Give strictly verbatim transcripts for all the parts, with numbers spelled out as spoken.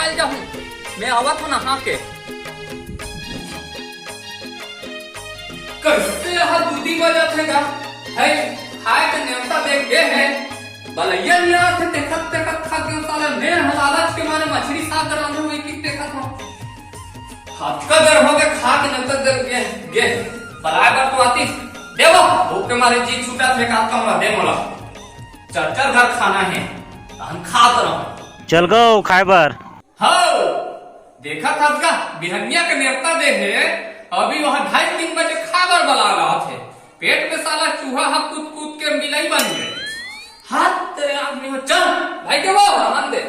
चल जाहूं, मैं आवत हूं नहा के। कैसे ह दूदी बजत हे गा? है, खाए के नेवता दे गे हे, बलैया नइ आथे, देखत देखत थक गेंव साला। मैं ह लालच के मारे मछरी साग रांधे हुए की देखत हूं। हतका देर हो गे खा के नेवता दे गे, गे। बलाए बर तो आतिस। देवा, भूख के मारे जी छूटत हे, का कमला दे मोला। चल चल घर खाना हे, तहन खात रहो। चल गो खाए बर। हव, देखत हस गा, बिहनिया के नेवता दे हे, अभी वहां ढाई तीन बजे खाए बर बला रहा थे। पेट में साला चूहा ह कूद कूद के मिलाई बन गए। हाथ तेरे आदमी हो, चल भाई के वो रहन दे।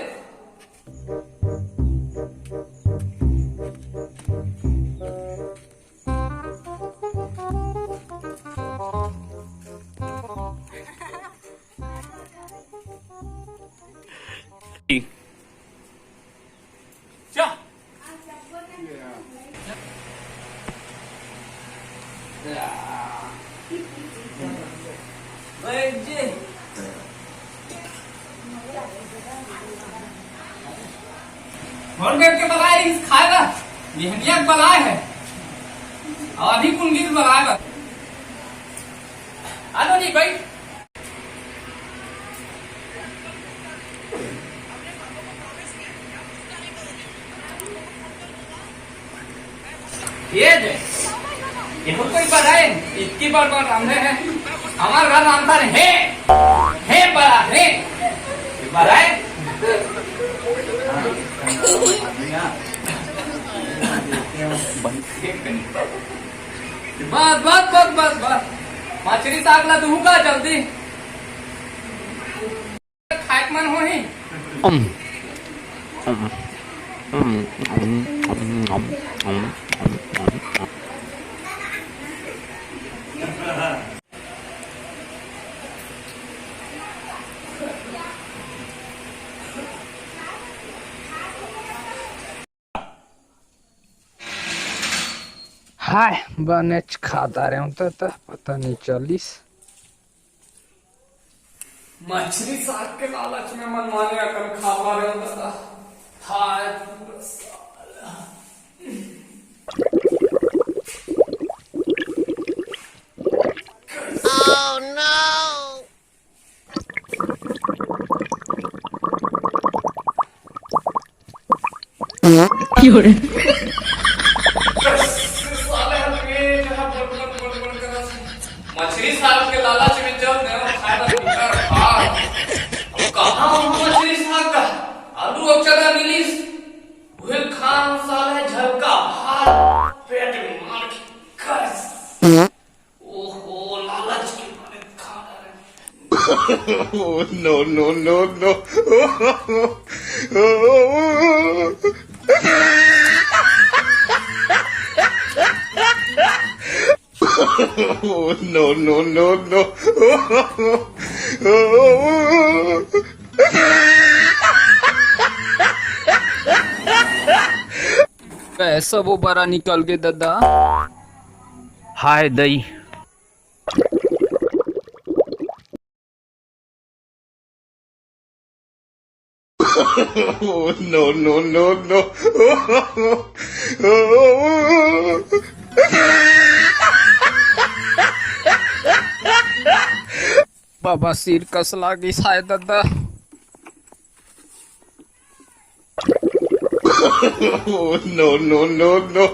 थोड़ी देर के बलाए रहिस खाए बर, बिहनिया के बलाए हे, अभी कुन गिर बलाए बर। आ लो जी, बैठ। ये दे। ये कोई बड़ा है, इतनी बड़ बड़ रांधे हैं। हमारे घर रांधता नहीं है। है बड़ा है। ये बड़ा है। बस, बस, बस, बस, बस। मछरी साग ला दूहू का जल्दी। खाए के मन होही। अम, अम, अम। हाय, बनेच खा डारेंव त, त पता नइ चलिस। मछरी साग के लालच में मनमाने अकन खा डारेंव दादा। हाय, पूरा साला। मछरी साग के लालच में जब मैं खाए ला भीतर भाग, अब कहाँ हो मछरी साग का? आलू अउ चना मिलिस, उहे खान साले झलका भात, पेट में मार के गैस। ओहो, लालच के मारे खा डारे। Oh, no, no, no, no। Oh, no, no, no, no। पैसा वो बड़ा निकल गे दादा। हाय दई। Oh, no, no, no, no। बाबा सिर कस लागिस हाय दादा। Oh, no, no, no, no।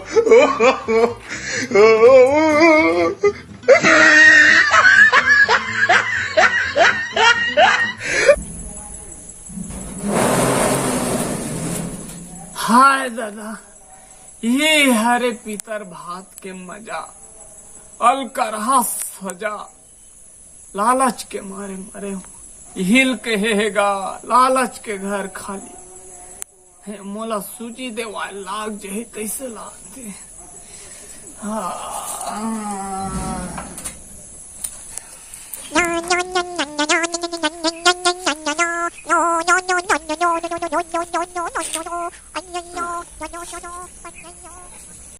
हाय दादा, ये हरे पितर भात के मजा, अलकरहा सजा। लालच के मारे मरे हूँ। हिल के हे, हे गा, लालच के घर खाली। हे, मोला सूजी देवाय लाग जही, तइसे लागथे। हाँ।